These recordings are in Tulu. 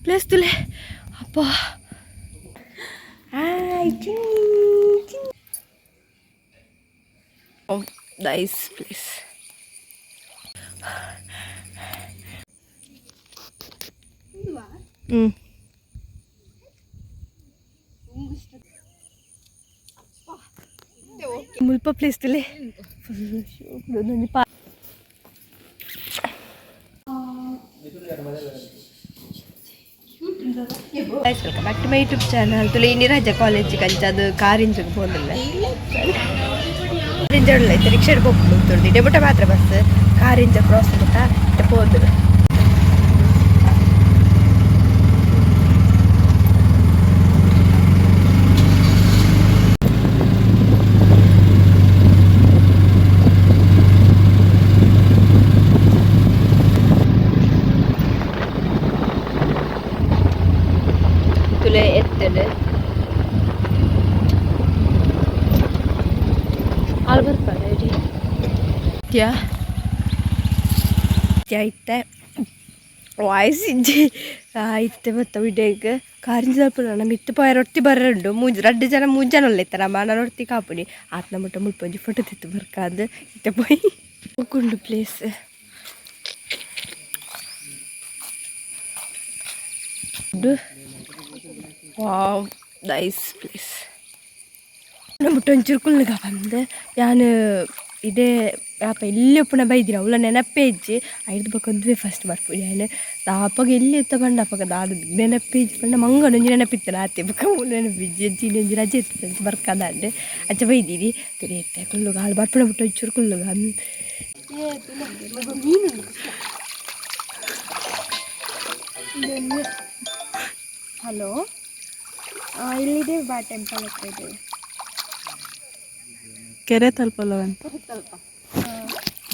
Place ತುಲೆ ಅಪ್ಪ. Hi Chinni Chinni. Nice place. ಹ್ಞೂ. ಮುಲ್ಪ ಪ್ಲೇಸ್ ತುಲೆ ಫುಲ್ ಒಂಜಿ ಪಾ. Guys, welcome back to my YouTube channel. ತುಲೆ ಇನಿ ರಜಾ ಕಾಲೇಜ್ ಕಂಚ ಅದು ಕಾರಿಂಜಗ್ ಪೋಂದಿಲ್ಲ ಕಾರಿಂಜ ಇತ್ತೆ ರಿಕ್ಷಾ ಪೋಪುಂಡು ತುರ್ದು ಇಡೆ ಬುಟ್ಟ ಮಾತ್ರ ಬಸ್ ಕಾರಿಂಜ ಕ್ರಾಸ್ ಬುಟ್ಟ ಇತ್ತೆ ಪೋಂದು. ತುಲೆ ಎತ್ತಡು ಆಲ್ ಬರ್ಪಾಡ ಇಡಿ ತ್ಯಾ ತ್ಯಾ ಇತ್ತೆ ವಾಯ್ಸ್ ಇಜ್ಜಿ. ಇತ್ತೆ ಬತ್ತ ವಿಡೇಗ್ ಕಾರಿಂಜ ನಮ್ಮ ಮಿತ್ತು ಪೋಯ ರೊಟ್ಟಿ ಬರರುಂಡು. ಮೂಜಿ ರಡ್ಡು ಜನ ಮೂಜಿ ಜನ ಉಲ್ಲ ಇತ್ತ ನಮ್ಮ ನಾನು ರೊಟ್ಟಿ ಕಾಪುನಿ ಆತ್ನ ಮುಟ್ಟ ಮುಲ್ಪ ಒಂಜಿ ಫೋಟೋ ತಿತ್ತು ಬರ್ಕಾದ್ ಇತ್ತೆ ಪೋಯಿ ಕುಂಡು place. Wow, nice place. ಮುಟ್ಟ ಒಂಚೂರು ಕುಲ್ಲುಗ ಬಂದು ಯಾನ್ ಇದೇ ಯಾಪ ಎಲ್ಲಿ ಉಪ್ಪುನ ಬೈದಿರ ಅವ್ಲ ನೆನಪೇ ಇಜ್ಜಿ. ಐದು ಬೊಕ ಒಂದುವೆ ಫಸ್ಟ್ ಬರ್ಪುನಿ ಯಾನ್. ಅಪಗ ಎಲ್ಲಿ ಇತ್ತ ಪಂಡ ಅಪಗ ದಾದ ನೆನಪೇ ಇಜ್ಜಿ ಪಂಡ ಮಂಗನ ಒಂಜಿ ನೆನಪಿತ್ತನ ಆತೆ. ಬೊಕ ಮೂಲು ನೆನಪಿಜ್ಜಿ. ಅಂಚ ಒಂಜಿ ರಜೆ ಇತ್ತು ಅಂಚ ಬರ್ಕದಾಂಡ್ ಅಂಚ ಬೈದಿರಿ. ತುಲೆ ಇತ್ತೆ ಕುಲ್ಲುಗ ಆಲ್ ಬರ್ಪುನ ಮುಟ್ಟ ಒಂಚೂರು ಕುಲ್ಲುಗ. ಹಲೋ, ಇಲ್ಲಿದೆ ಬಾ, ಟೆಂಪಲ್ ಹತ್ರ ಇದ್ದೇವೆ. ಕೆರೆ ತಲುಪಲ್ಲ ಅಂತ.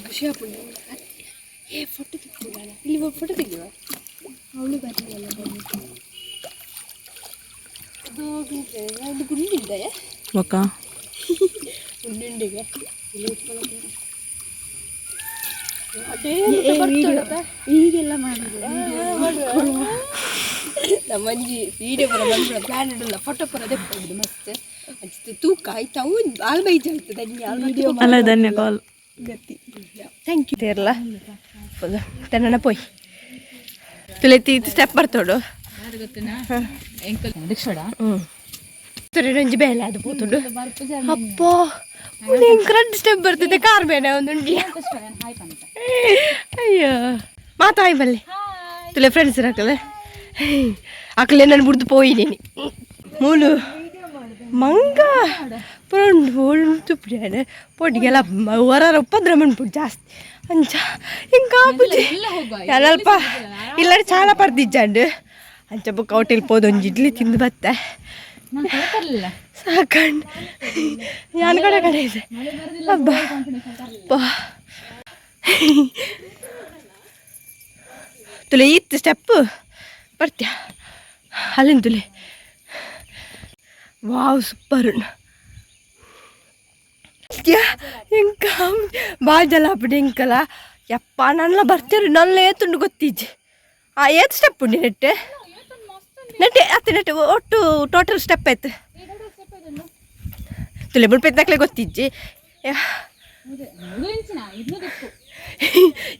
ಖುಷಿ ಆಪುಂಡು. ಏ ಫೋಟೋ ತೆಗ್ದಿಲ್ಲ ಇಲ್ಲಿ, ಫೋಟೋ ತೆಗಿಯುವ. ಅವಳು ಬರಲಿಲ್ಲ, ಬನ್ನಿ. ಅದು ಒಂದು ಗುಂಡಿದ್ದೆ. ಬೊಕ್ಕ. ಗುಂಡುಂಡಿಗೆ ಇಲ್ಲಿ ಉಟ್ಕೊಳ್ಳೋಕೆ ಅದೇ. ಈಗೆಲ್ಲ ಮಾಡಿದ್ರು. ನಮ್ಮಂಜಿ ವೀಡಿಯೋ ಪೂರ ಮನ್ಪುನ ಪ್ಲಾನ್ ಇಡಲ್ಲ, ಫೋಟೋ ಪೂರ ದೆಪ್ಪುಂಡು ಮಸ್ತ್ ಅಂಚಿತ್ ತೂಕ ಆಯ್ತು. ಅವು ಆಲ್ ಬೈಜ್ ಆಗ್ತದೆ ಧನ್ಯ. ಅಲ್ಲ, ಧನ್ಯ ಕಾಲ್. ಗತಿ thank you ತೇರ್ಲ full ತನ್ನ ಪೋಯ್ ತುಲೆ ಇತ್ತು ಸ್ಟೆಪ್ ಬರ್ತೋಡು. ಹ್ಞೂ, ತುರೆ ಒಂಜಿ ಬೇಲೆ ಅದು ಪೋತುಂಡು. ಅಪ್ಪ, ಎಂಕ್ ಸ್ಟೆಪ್ ಬರ್ತದೆ. ಕಾರ್ ಬೇನೆ ಒಂದುಂಡಿ. ಅಯ್ಯೋ, ಮಾತಾಯ್ ಬಲ್ಲೆ ತುಲೆ ಫ್ರೆಂಡ್ಸ್ ಹಾಕಲೆ ಅಕ್ಲೆ ನಾನು ಬುಡ್ದು ಪೋಯಿದ್ದೀನಿ. ಮೂಲು ಮಂಗ ಪುರ ಉಂಡು ತುಪ್ಪು ಪೊಡಿಗೆಲ್ಲ ಹೊರ ಉಪದ್ರ ಮನ್ಪುಡು ಜಾಸ್ತಿ ಅಂಚ ಹಿಂಗೆ ಆಪುಜಿ. ಅಲ್ಪ ಇಲ್ಲಾಂದ್ರೆ ಚಾಲ ಪರ್ದಿಜ್ಜಾಂಡ್. ಅಂಚ ಬೊಕ್ಕ ಹೋಟೆಲ್ ಪೋದು ಒಂಜಿ ಇಡ್ಲಿ ತಿಂದು ಬತ್ತೆ ಸಾಕಂಡ್. ಯಾನ್ ಕಡೆ ಕಡೆ ಇದೆ. ಅಬ್ಬಾ ಅಬ್ಬಾ. ತುಲೆ ಇತ್ತು ಸ್ಟೆಪ್ ಬರ್ತ್ಯಾ ಅಲ್ಲಿಂದ ತುಲೆ. ವಾವ್, ಸೂಪರ್. ಎಂಕ ಬಾಜಲ ಅಪ್ಪಡಿ ಎಂಕಲ. ಯಪ್ಪ, ನನ್ಲ ಬರ್ತೀರಿ ನಲ್ಲ ಏತುಂಡು ಗೊತ್ತಿಜ್ಜಿ. ಆ ಏತ್ ಸ್ಟೆಪ್ ಉಂಡು ನೆಟ್ಟೆ ನೆಟ್ಟೆ ಅತ್ತೆ ನೆಟ್ಟೆ ಒಟ್ಟು ಟೋಟಲ್ ಸ್ಟೆಪ್ ಆಯ್ತು ತುಲೆ ಮುಲ್ಪೆತ್ನಕ್ಲೆ ಗೊತ್ತಿಜ್ಜಿ.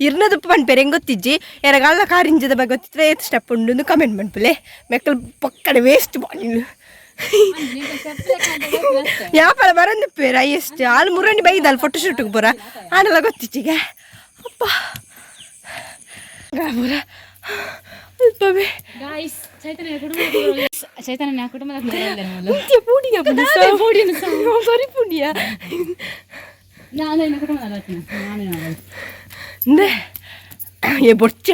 ಇರ್ನದಪ್ಪ ಪನ್ಪೇರೆ ಹೆಂಗೆ ಗೊತ್ತಿಜ್ಜಿ. ಎರಗಾಲ ಕಾರಿಂಜದ ಬಗ್ಗೆ ಗೊತ್ತಿದ್ರೆ ಏತ್ ಸ್ಟೆಪ್ ಉಂಡು ಕಮೆಂಟ್ ಮನ್ಪುಲೆ. ಮೆಕ್ಕಲು ಪಕ್ಕಡೆ ವೇಸ್ಟ್ ಬಾಣಿಲು ಯಾಪಲ ಬರಂದಿಪ್ಪೇರ ಎಷ್ಟು ಹಾಲು ಮುರಂಡಿ ಬೈದಲ್ಲ ಫೋಟೋ ಶೂಟಿಗೆ ಪೂರ ಆನಲ್ಲ ಗೊತ್ತಿಚ್ಚಿಗೆ. ಅಪ್ಪ ಪೂರ ಅಲ್ಪವೇ. ಗಾಯ್ಸ್, ಚೈತನ್ಯ ಕುಟುಂಬ, ಚೈತನ್ಯ ಕುಟುಂಬದ. ಪೂಡಿಯ ಸಾರಿ ಪುಡಿಯ. ನಾನು ನಿನ್ನ ಕುಟುಂಬದ ನಾನು. ಇಂದೆ ಏ ಬೊಡ್ಚ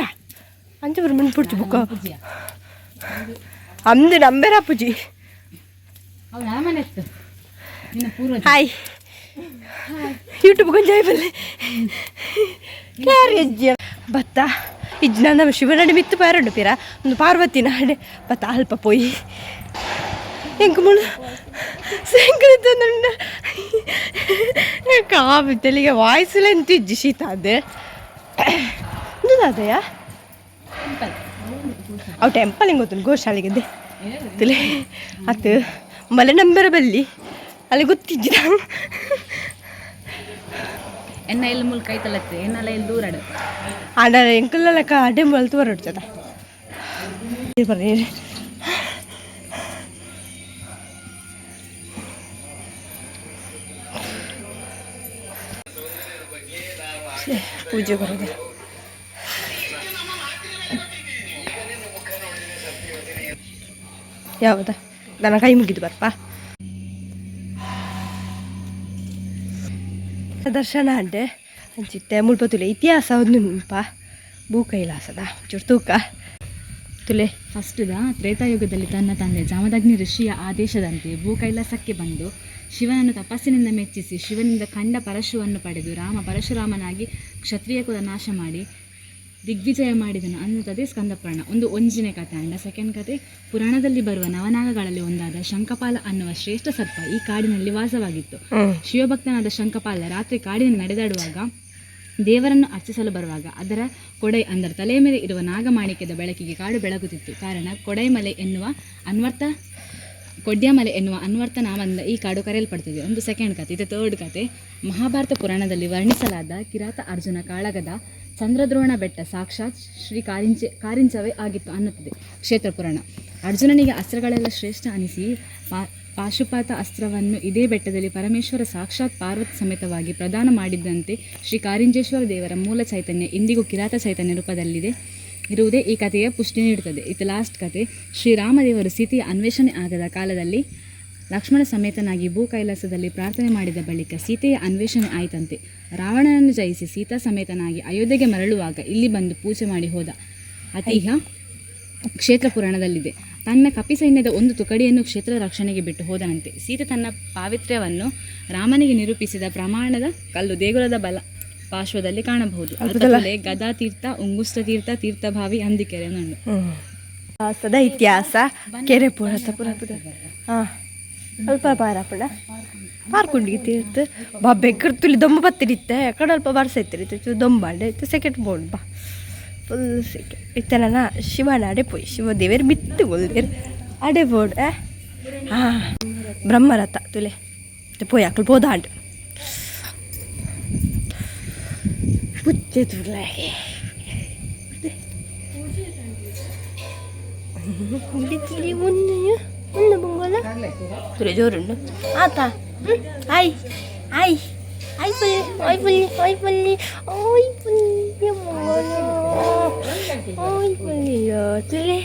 ಅಂಚ ಬರ ಮಣ್ಣು ಪೊಡ್ಚು ಬುಕ್ಕ ಅಂದು ನಂಬೇರ ಅಪ್ಪುಜಿ. ಅವನ ಮನೆ ಇತ್ತು ನಿನ್ನ ಪೂರ್ವಜ. ಹಾಯ್, ಯೂಟ್ಯೂಬ್ ಕೊಂಚ ಬಲ್ಲೆ ಕ್ಯಾರಿ ಅಜ್ಜಿ ಬತ್ತ ಇಜ್ಜಿ. ನನ್ನ ಶಿವನಡೆ ಮಿತ್ತು ಪಾರುಂಡು ಪಿರ ಒಂದು ಪಾರ್ವತಿ ನಾಡೆ ಬತ್ತ ಅಲ್ಪ ಪೋಯಿ. ಎಂಕ್ ಮುಳು ಸೆಂಕೃತ ಕಾಪಿ ತೆಲಿಗೆ ವಾಯ್ಸ್ ಎಂತ ಇಜ್ಜಿ ಶೀತ ಅದೇ. ಇಂದು ದಾದಯ. ಅವು ಟೆಂಪಲ್ ಹೆಂಗೆ ಗೊತ್ತುಂಟು ಗೋಶಾಲೆಗೆ ತುಲೆ ಅತ್ತು ಮಲೆ ನಂಬರ ಬಲ್ಲಿ ಅಲ್ಲಿ ಗೊತ್ತಿಜ್ಜಿ. ಎನ್ನ ಇಲ್ಲಿ ಮುಲ್ ಕೈ ತಲತ್ತೆ, ಎನ್ನಲ್ಲ ಇಲ್ಲಿ ದೂರ. ಆಂಡ ಎಂಕುಲ್ಲ ಅಡ್ಡೆ ಮಲ್ತು ಬರಡ್ತದ ಬರ್ರಿ. ಪೂಜೆ ಬರೋದು. ಯಾವುದಾ? ನನ್ನ ಕೈ ಮುಗಿದು ಬರ್ಪ. ದರ್ಶನ ಅಂಡೆ ಅಂಚಿತ್ತೆ ಮುಲ್ಪ ತುಲೆ ಇತಿಹಾಸ ಒಂದು ಭೂ ಕೈಲಾಸದ ಚೂರು ತೂಕ ತುಲೆ. ಫಸ್ಟ್ದ ತ್ರೇತಾಯುಗದಲ್ಲಿ ತನ್ನ ತಂದೆ ಜಾಮದಗ್ನಿ ಋಷಿಯ ಆದೇಶದಂತೆ ಭೂ ಕೈಲಾಸಕ್ಕೆ ಬಂದು ಶಿವನನ್ನು ತಪಸ್ಸಿನಿಂದ ಮೆಚ್ಚಿಸಿ, ಶಿವನಿಂದ ಖಂಡ ಪರಶುವನ್ನು ಪಡೆದು ರಾಮ ಪರಶುರಾಮನಾಗಿ ಕ್ಷತ್ರಿಯ ಕುಲ ನಾಶ ಮಾಡಿ ದಿಗ್ವಿಜಯ ಮಾಡಿದನು ಅನ್ನುತ್ತದೆ ಸ್ಕಂದ ಪುರಾಣ. ಒಂದು ಒಂಜಿನ ಕಥೆ. ಅಂಡ ಸೆಕೆಂಡ್ ಕತೆ, ಪುರಾಣದಲ್ಲಿ ಬರುವ ನವನಾಗಗಳಲ್ಲಿ ಒಂದಾದ ಶಂಖಪಾಲ ಅನ್ನುವ ಶ್ರೇಷ್ಠ ಸರ್ಪ ಈ ಕಾಡಿನಲ್ಲಿ ವಾಸವಾಗಿತ್ತು. ಶಿವಭಕ್ತನಾದ ಶಂಖಪಾಲ ರಾತ್ರಿ ಕಾಡಿನಲ್ಲಿ ನಡೆದಾಡುವಾಗ, ದೇವರನ್ನು ಅರ್ಚಿಸಲು ಬರುವಾಗ ಅದರ ಕೊಡೈ ಅಂದರೆ ತಲೆಯ ಮೇಲೆ ಇರುವ ನಾಗಮಾಣಿಕ್ಯದ ಬೆಳಕಿಗೆ ಕಾಡು ಬೆಳಗುತ್ತಿತ್ತು. ಕಾರಣ ಕೊಡೈಮಲೆ ಎನ್ನುವ ಅನ್ವರ್ಥ, ಕೊಡ್ಯಾಮಲೆ ಎನ್ನುವ ಅನ್ವರ್ಥ ನಾಮದಿಂದ ಈ ಕಾಡು ಕರೆಯಲ್ಪಡುತ್ತದೆ. ಒಂದು ಸೆಕೆಂಡ್ ಕತೆ ಇದು. ಥರ್ಡ್ ಕತೆ, ಮಹಾಭಾರತ ಪುರಾಣದಲ್ಲಿ ವರ್ಣಿಸಲಾದ ಕಿರಾತ ಅರ್ಜುನ ಕಾಳಗದ ಚಂದ್ರದ್ರೋಣ ಬೆಟ್ಟ ಸಾಕ್ಷಾತ್ ಶ್ರೀ ಕಾರಿಂಚವೇ ಆಗಿತ್ತು ಅನ್ನುತ್ತದೆ ಕ್ಷೇತ್ರ ಪುರಾಣ. ಅರ್ಜುನನಿಗೆ ಅಸ್ತ್ರಗಳೆಲ್ಲ ಶ್ರೇಷ್ಠ ಅನಿಸಿ ಪಾಶುಪಾತ ಅಸ್ತ್ರವನ್ನು ಇದೇ ಬೆಟ್ಟದಲ್ಲಿ ಪರಮೇಶ್ವರ ಸಾಕ್ಷಾತ್ ಪಾರ್ವತಿ ಸಮೇತವಾಗಿ ಪ್ರದಾನ ಮಾಡಿದ್ದಂತೆ. ಶ್ರೀ ಕಾರಿಂಜೇಶ್ವರ ದೇವರ ಮೂಲ ಚೈತನ್ಯ ಇಂದಿಗೂ ಕಿರಾತ ಚೈತನ್ಯ ರೂಪದಲ್ಲಿದೆ ಇರುವುದೇ ಈ ಕಥೆಯ ಪುಷ್ಟಿ ನೀಡುತ್ತದೆ. ಇದು ಲಾಸ್ಟ್ ಕತೆ. ಶ್ರೀರಾಮದೇವರು ಸೀತೆಯ ಅನ್ವೇಷಣೆ ಆಗದ ಕಾಲದಲ್ಲಿ ಲಕ್ಷ್ಮಣ ಸಮೇತನಾಗಿ ಭೂ ಕೈಲಾಸದಲ್ಲಿ ಪ್ರಾರ್ಥನೆ ಮಾಡಿದ ಬಳಿಕ ಸೀತೆಯ ಅನ್ವೇಷಣೆ ಆಯಿತಂತೆ. ರಾವಣನನ್ನು ಜಯಿಸಿ ಸೀತಾ ಸಮೇತನಾಗಿ ಅಯೋಧ್ಯೆಗೆ ಮರಳುವಾಗ ಇಲ್ಲಿ ಬಂದು ಪೂಜೆ ಮಾಡಿ ಹೋದ ಐತಿಹ್ಯ ಕ್ಷೇತ್ರ ಪುರಾಣದಲ್ಲಿದೆ. ತನ್ನ ಕಪಿ ಸೈನ್ಯದ ಒಂದು ತುಕಡಿಯನ್ನು ಕ್ಷೇತ್ರ ರಕ್ಷಣೆಗೆ ಬಿಟ್ಟು ಹೋದನಂತೆ. ಸೀತೆ ತನ್ನ ಪಾವಿತ್ರ್ಯವನ್ನು ರಾಮನಿಗೆ ನಿರೂಪಿಸಿದ ಪ್ರಮಾಣದ ಕಲ್ಲು ದೇಗುಲದ ಬಲ ಪಾರ್ಶ್ವದಲ್ಲಿ ಕಾಣಬಹುದು. ಅಲ್ಪದಲ್ಲೇ ಗದಾ ತೀರ್ಥ, ಉಂಗುಸ್ತ ತೀರ್ಥ, ತೀರ್ಥಭಾವಿ, ಹಂದಿಕೆರೆ ಅನ್ನುಂಡು. ಸದಾ ಇತಿಹಾಸ ಕೆರೆ ಪೂರ ಪೂರ ಪೂರ. ಹಾಂ, ಅಲ್ಪ ಪಾರಪ್ಪಣ ಪಾರ್ಕೊಂಡಿಗೆ ತೀರ್ಥ ಬಾ. ಬೆಕ್ಕರ್ ತುಲಿ ದೊಂಬ ಬತ್ತಿರಿತ್ತೆ ಕಡೆ ಅಲ್ಪ ಬಾರ್ಸೈತಿರಿ ಚೂರು ದೊಂಬಾಂಡೆ ಇತ್ತು. ಸೆಕೆಂಡ್ ಬೋಂಡ್ ಬಾ, ಫುಲ್ ಸೆಕೆಂಡ್ ಇತ್ತೆ. ನನ್ನ ಶಿವನ ಅಡೆ ಪೋಯ್, ಶಿವ ದೇವೇರ್ ಮಿತ್ತು ಗೊಲ್ದೇರ್ ಅಡೆ ಬೋಡ್. ಹಾಂ, ಬ್ರಹ್ಮರಥ ತುಲೆ ಪೋಯ್ ಅಕ್ಕಳು ಪೋದಾಂಡ್ ಪುಚ್ಚೆ ತುರ್ಲಾಗೆ ಒಂದು ಒಂದು ಬೊಂಗೋಲ ತುಲೆ ಜೋರುಂಡು ಆತ. ಆಯ್ ಆಯ್ ಆಯ್ ಪುಲ್ಲಿ ಆಯ್ ಪುಲ್ಲಿ ಆಯ್ ಪುಲ್ಲಿ ಆಯ್ ಪುಲ್ಲಿ ಬೊಂಗೋಲ ಆಯ್ ಪುಲ್ಲಿ ತುಲೆ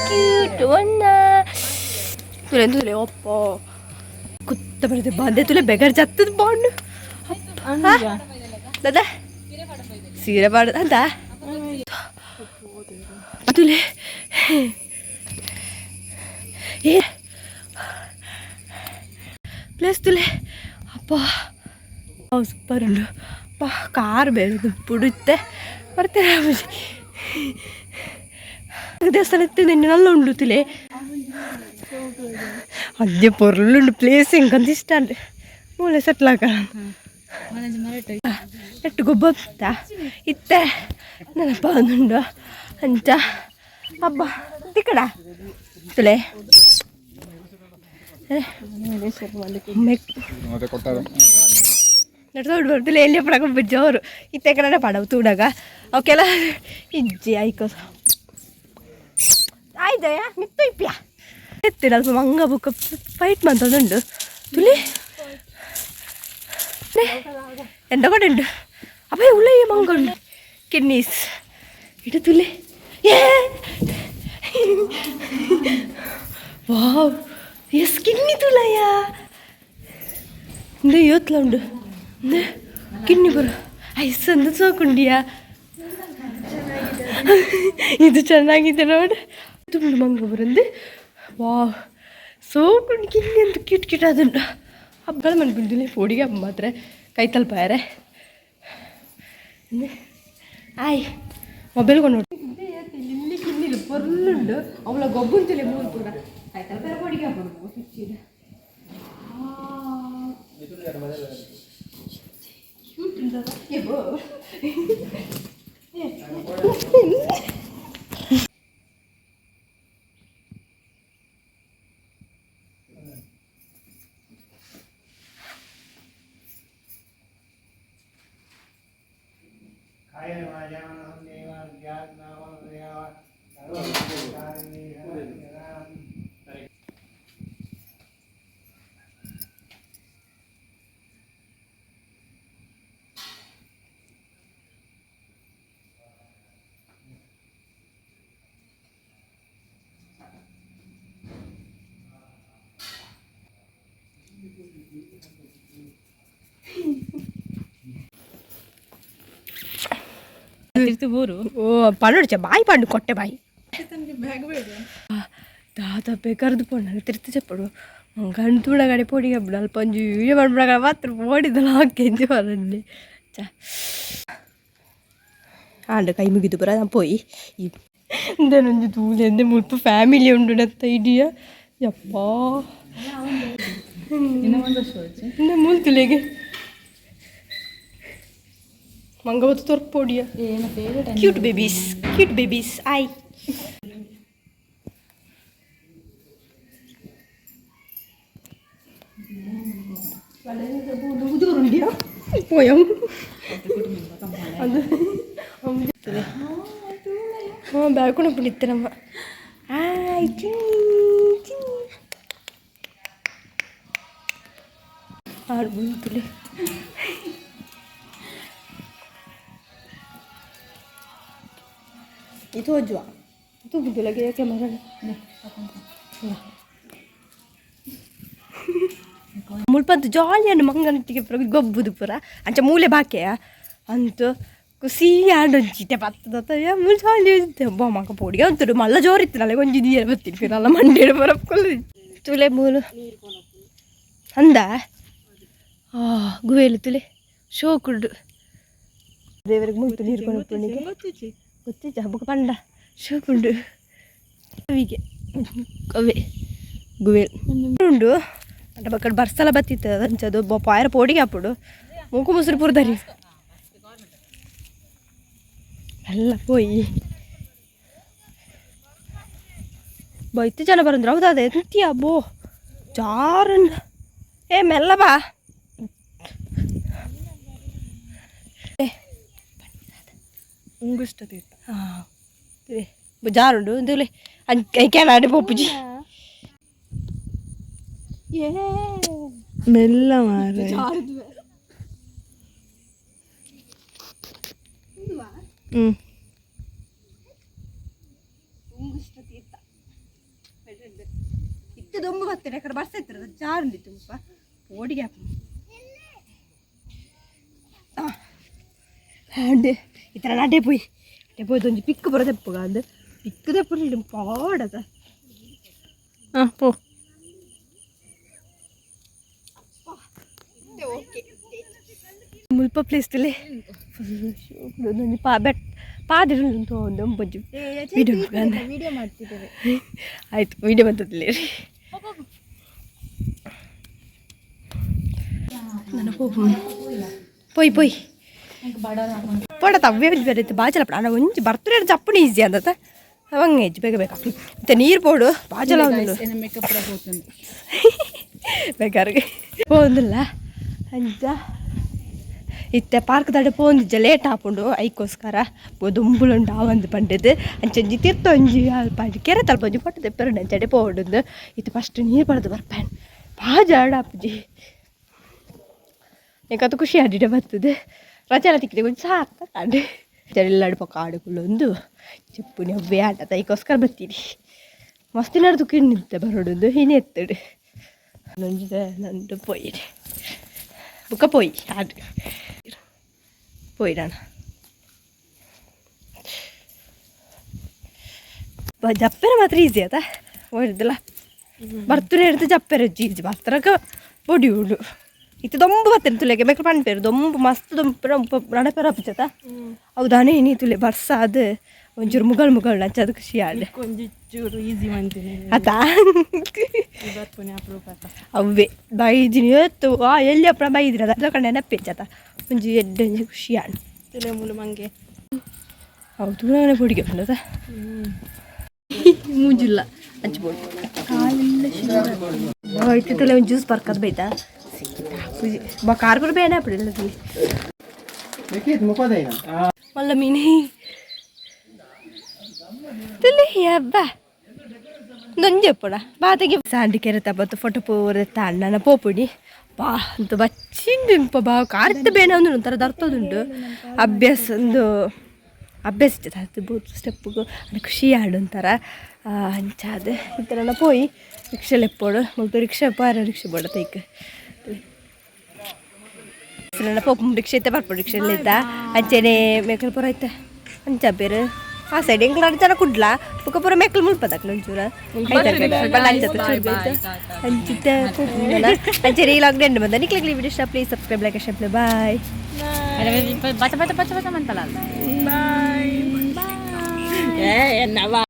ಕ್ಯೂಟ್ ಒನ್ನ ತುಲೆ ತುಲೆ ಒಪ್ಪ ಕುತ್ತ ಬರ್ತದೆ ಬಂದೆ ತುಲೆ ಬೆಗರ್ ಜತ್ತದ ಬಾಂಡು. ದಾದಾ ಸೀರೆ ಪಾಡು ಅಂತ ತುಲೆ. ಏ ಪ್ಲೇಸ್ ತುಲೆ ಅಪ್ಪ, ಸೂಪರ್ ಉಂಡು ಅಪ್ಪ. ಕಾರ್ ಬೆಳೆದು ಬಿಡುತ್ತೆ ಬರ್ತೇನೆ. ದೇವಸ್ಥಾನ ಇತ್ತು ನಿನ್ನೆ, ನಲ್ಲ ಉಂಡು ತುಲೆ. ಅದೇ ಪೊರ್ಲುಂಡು ಪ್ಲೇಸ್, ಎಂಕಂತ ಇಷ್ಟ ಅಂಡ್ ಮೂಲೆ ಸೆಟ್ಲ್ ಆಕ ಎಟ್ಟು ಗೊಬ್ಬ ಇತ್ತೆ ನೆನಪ ಉಂಡು ಅಂಚ ಹಬ್ಬ ತಿಕ್ಕಡ ತುಲೆ. ನಡ್ಸೋಡು ಬರ್ತಿಲ್ಲ ಎಲ್ಲಿ ಪಡಕ ಜೋರು ಇತ್ತೆ ಕಡೆ ಪಡವು ತೂಡಾಗ ಅವಕ್ಕೆಲ್ಲ ಇಜ್ಜಿ ಐಕೋ ಆಯ್ದಯ ಮಿತ್ತು ಇಪ್ಪ್ಯಾ ಎತ್ತಿರ ಅಲ್ಪ ಮಂಗ ಬುಕ್ಕ ಫೈಟ್ ಮಂತದುಂಡು ತುಲಿ. ಎಂತ ಕೂಡ ಉಂಡು ಅಪ್ಪ ಉಳ್ಳ ಮಂಗ ಉಂಡು ಕಿಡ್ನೀಸ್ ಇಡು ತುಲೆ. ಏ ವಾವ್, ಎಸ್ ಕಿಡ್ನಿ ತುಲಯ್ಯ ಇಂದು ಯೋತ್ಲ ಉಂಡು ಇಂದು ಕಿಡ್ನಿ ಬರು ಐಸ್ ಅಂದ ಸೋಕುಂಡಿಯಾ. ಇದು ಚೆನ್ನಾಗಿದೆ ನೋಡು, ತುಂಡು ಮಂಗ ಬರಂದು. ವಾವ್, ಸೋಕುಂಡು ಕಿನ್ನಿ ಅಂತ ಕ್ಯೂಟ್ ಕ್ಯೂಟ್ ಅದುಂಡು. ಹಬ್ಬಳ ಮನ್ಪಿಂದುಲೆ ಪೋಡಿಗೆ ಹಬ್ಬ ಮಾತ್ರ ಕೈ ತಲುಪಾಯರೆ. ಆಯ್ ಮೊಬೈಲ್ ಕೊಂಡು ಇಲ್ಲಿ ಕಿನ್ನಿಲು ಪೊರ್ಲುಂಡು ಅವಳ ಗೊಬ್ಬುಂತಲೆ ಮೂರು ಪೂರ ಕೈ ತಲುಪಾಯ ಪೋಡಿಗೆ ಹಬ್ಬ ಸುಚ್ಚಿದ. ಊರು. ಓ ಪನ್ನೊಡ್ಚ ಬಾಯಿ ಪಂಡು ಕೊಟ್ಟೆ ಬಾಯಿ ದಾದ ಬೇಕಾರ್ದು ಪೋಂಡು ತಿರ್ತು చెప్పಡು ಗಂಡು ತೂಡಗಡೆ ಪೊಡಿ ಹಬ್ಬ ಅಲ್ಪ ಒಂಜಿ ವೀಡಿಯೋ ಮಾಡ್ಬಿಡಾಗ ಮಾತ್ರ ಪೋಡಿದಲ್ಲ ಹಾಕೆಂಜಿ ಬರಂడి ಚ ಆಂಡ ಕೈ ಮುಗಿದು ಬರ ನಾ ಪೋಯಿ ಇಂದನೊಂಜಿ ತೂಲೆ ಎಂದೆ ಮುಲ್ಪ ಫ್ಯಾಮಿಲಿ ಉಂಡು ನತ್ತ ಇಡಿಯ ಯಪ್ಪಾ ಇಂದ ಮೂಲ್ತುಲೆಗೆ ಮಂಗವತ್ತು ತೊರ್ಪೊಡಿಯ. Cute babies, cute babies. ಆಯ್ പോയോ? അത് ബാഗ് കൊണ്ടു ഇത്തരമ്മ. ആയ് ചിന്നി ചിന്നി ആട് ബുദ്ധില്ലേ? ಇದು ಅಜ್ಜುವ ತೂಪುಂತುಲ ಕ್ಯಾಮರಾ. ಮುಲ್ಪಂತು ಜಾಲಿಯನ್ನು ಮಂಗನಟ್ಟಿಗೆ ಪೂರ ಗೊಬ್ಬುದು ಪೂರ ಅಂಚ ಮೂಲೆ ಬಾಕೆಯ ಅಂತು ಖುಷಿ ಆಂಡೊಂಚಿತ್ತೆ ಬತ್ತದ ಮೂಲು ಜಾಲಿ ಇತ್ತೆ. ಬೊ ಮಂಕ ಪೊಡಿಗೆ ಅಂತುಡು ಮಲ್ಲ ಜೋರಿತ್ತು ನಲ್ಲ ಒಂಜಿ ನೀರು ಬತ್ತಿನ ನಲ್ಲ ಮಂಡೇಡು ಬರಪ್ಕೊಲ್ಲ ತುಲೆ ಮೂಲು ಅಂದ ಆ ಗುವೇಲು ತುಲೆ ಶೋಕುಡು ದೇವರಿಗೆ ಮುಲ್ತು ನೀರು ಕೊಂಡು ಗೊತ್ತಿಜ್ಜ ಹಬ್ಬಕ್ಕೆ ಪಂಡ ಶೋಕುಂಡು ಅವಿಗೆ ಅವೇ ಗುವೇಲ್ ಉಂಡು. ಅಂಟ ಬಕ್ಕಡ್ ಬರ್ಸಲ ಬತ್ತಿತ್ತು ಅಂಚದು ಪಾಯರ ಪೋಡಿಗೆ ಅಪ್ಪುಡು ಮೂಕು ಮುಸುರು ಪೂರ್ದರಿ ಎಲ್ಲ ಪೋಯಿ ಬೈತು ಜನ ಬರಂದ್ರ ಹೌದಾ? ಅದೇ ಎಂತಿಯ ಬೋ ಜಾರನ್. ಏ ಮೆಲ್ಲ ಬಾ. ಉಂಗುಷ್ಟ ತೀರ್ಥ. ಹಾಂ ಜಾರುಂಡು ಇಂದುಲೆ ಅಂಚೆ ಪೋಪುಜಿ. ಮೆಲ್ಲ ಮಾರ. ಹ್ಞೂ. ತೀರ್ಥ ಇತ್ತು ದೊಂಬು ಬರ್ತೇನೆ ಕಡೆ ಬರ್ಸ ಇತ್ತು ಜಾರುಂಡಿತ್ತು ಮುಪ್ಪ ಓಡಿಗೆ ಅಂಡ್ ಈ ಥರ ನಡೆ ಪೋಯಿ ಅಡೆ ಪೋಯ್ದು ಒಂಜಿ ಪಿಕ್ ಬರ ತೆಪ್ಪುಗ ಅಂದ್ ಪಿಕ್ ತೆಪ್ಪುನ ಪಾಡದ. ಹಾಂ ಪೋ. ಮುಲ್ಪ ಪ್ಲೇಸ್ ತುಲೆ ಒಂಜಿ ಪಾ ಬೆಟ್ ಪಾದಿರು ಒಂದು ಒಂಬಂಜಿ ವಿಡಿಯೋ. ವಿಡಿಯೋ ಮಾಡ್ತಿದ್ದೇವೆ. ಆಯ್ತು, ವಿಡಿಯೋ ಬಂತದಿಲ್ಲ ರೀ. ನನ್ನ ಪೋಪು ಪೋಯ್ ಪೋಯ್ ಪೋಡ ತವ್ವೇ ಒಂಜಿ ಬೇರೆ ಬಾಜಲ ಪಡ ಒಂಜಿ ಬರ್ತುರೆ ಜಪ್ಪುನ ಈಸಿ ಅಂದತ ಅವಂಗ ಹೆಜ್ಜೆ ಬೇಗ ಬೇಗ ಮತ್ತೆ ನೀರು ಪೋಡು ಬಾಜಲ ಒಂದು ಮೇಕಪ್ ಹೋಗ್ತದೆ. ಬೇಕಾದ್ರೆ ಪೋಂದಿಲ್ಲ ಅಂಚ ಇತ್ತೆ ಪಾರ್ಕ್ ದಾಡೆ ಪೋಂದಿಜ್ಜ ಲೇಟ್ ಆಪುಂಡು ಐಕೋಸ್ಕರ ದುಂಬುಲುಂಡು ಆವಂದು ಪಂಡೆದು ಅಂಚ ಒಂಜಿ ತೀರ್ಥ ಒಂಜಿ ಅಲ್ಪ ಕೆರೆ ತಲ್ಪ ಒಂಜಿ ಫೋಟೋ ತೆಪ್ಪರುಂಡು ಅಂಚಡೆ ಪೋಡುಂದು. ಇತ್ತೆ ಫಸ್ಟ್ ನೀರು ಪಡೆದು ಬರ್ಪೇನ್ ಬಾಜಾಡ ಅಪ್ಪುಜಿ ಎಂಕಂತ ಖುಷಿ ಆಡಿಡೆ ಬರ್ತದೆ. ರಜೆ ಎಲ್ಲ ತಿಕ್ಕಿದೆ ಕೊಂಚ ಸಾರ್ಥಕ ಆಡು ಎಲ್ಲ ಪಕ್ಕ ಆಡುಕೊಳ್ಳೊಂದು ಚೆಪ್ಪುನಿ ಅವ್ವೇ ಆಟ ಐಕೋಸ್ಕರ ಬರ್ತೀರಿ. ಮಸ್ತ್ ನಡ್ದು ಕಿಣ್ಣಿತ್ತೆ ಬರೋಡೊಂದು ಹಿನಿ ಎತ್ತಡು ನಂಜಿದೆ ನಂದು ಪೋಯಿರಿ ಬುಕ್ಕ ಪೋಯಿ ಆಡು ಪೋಯಿಡಣ ಜಪ್ಪೆರೆ ಮಾತ್ರ ಈಸಿ ಆತ ಓಡಿದಲ್ಲ ಬರ್ತುನೆ ಹಿಡ್ದು ಜಪ್ಪೆರೆ ಈಸಿ ಬರ್ತರಕ ಪೊಡಿ ಉಂಡು ಇತ್ತು ದೊಂಬು ಬರ್ತೇನೆ ತುಲೆಗೆ ಬೇಕಾದ್ರೆ ಪನ್ಪೇರು ದೊಂಬು ಮಸ್ತ್ ದೊಂಬು ನಡಪೆರ ಅಪ್ಪುಚತ ಹೌದಾನೇ ನೀ ತುಲೆ ಬರ್ಸ ಅದು ಒಂಚೂರು ಮುಗಳ್ ಮುಗಳ್ ನಂಚ ಅದು ಖುಷಿ ಆದ. ಒಂಜಿ ಚೂರು ಈಸಿ ಮಂತಿನಿ. ಆತಾ. ಬರ್ಪುನಿ ಅಪರೂಪ ಆತ. ಅವ್ವೆ ಬೈದಿನಿ ಏತ್ತು ಆ ಎಲ್ಲಿ ಅಪ್ಪ ಬೈದಿನಿ ಅದು ಕಂಡ ನೆನಪೇಚತ ಒಂಜಿ ಎಡ್ಡೆ ಒಂಜಿ ಖುಷಿ ಆಂಡ್. ತುಲೆ ಮೂಲು ಮಂಗೆ. ಹೌದು ನಾನೇ ಪೊಡಿಗೆ ಬಂದದ ಮೂಜಿಲ್ಲ ಹಂಚ್ಬೋದು ಇತ್ತಿತ್ತಲ್ಲ ಒಂದು ಜ್ಯೂಸ್ ಬರ್ಕದ್ ಬೈತಾ ಬಾ ಕಾರ್ ಬರ ಬೇಡ ಅಪ್ಪಡಿಲ್ಲ. ಮಲ್ಲ ಮೀನು ತುಲಿ ಹಬ್ಬ ಒಂಜಿ ಪೋಡ ಬಾತೆಗೆ ಸಾಂಡಿ ಕೆರೆತ ಬತ್ತು ಫೋಟೋ ಪೂರ ಅಣ್ಣನ ಪೋಪುಡಿ. ಬಾ ಅಂತ ಬಚ್ಚಿಂಡು ಇಂಪ ಬಾ ಕಾರ್ತ ಬೇನೆ ಒಂದು ಒಂಥರ ದರ್ತದುಂಡು. ಅಭ್ಯಾಸ ಒಂದು ಅಭ್ಯಾಸ ಇತ್ತು ಬೋದು ಸ್ಟೆಪ್ಪುಗು ಅದು ಖುಷಿ ಆಡು ಒಂಥರ. ಅಂಚಾದ ಈ ಥರ ಪೋಯಿ ರಿಕ್ಷಾ ಲೆಪ್ಪೋಡು ಮುಲ್ಪ ರಿಕ್ಷಾ ಪಾರ ರಿಕ್ಷಾ ಬೋಡ ತೈಕ್ ನನ್ನ ಪೋಪು ರಿಕ್ಷಾ ಇತ್ತ ಬರ್ಪು ರಿಕ್ಷಾ ಇತ್ತ ಅಂಚೆನೆ ಮೇಕಲ್ ಪೂರ ಐತೆ ಅಂಚ ಬೇರೆ ಆ ಸೈಡ್ ಎಂಕ್ಲ ಜನ ಕುಡ್ಲ ಬೊಕ ಪೂರ ಮೇಕಲ್ ಮುಲ್ಪದಕ್ಲು ಒಂಚೂರ ಅಂಚಿತ್ತ ಅಂಚೆ ರೀಲ್ ಆಗಿ ಎಂಡ್ ಬಂದ ನಿಕ್ಲಿಗೆ ವಿಡಿಯೋ ಇಷ್ಟ please subscribe, like, share. Bye. ಬಚ ಬಚ ಬಚ ಬಚ ಮಂತಲ್ಲ. ಬಾಯ್. ಏ ಎನ್ನವಾ.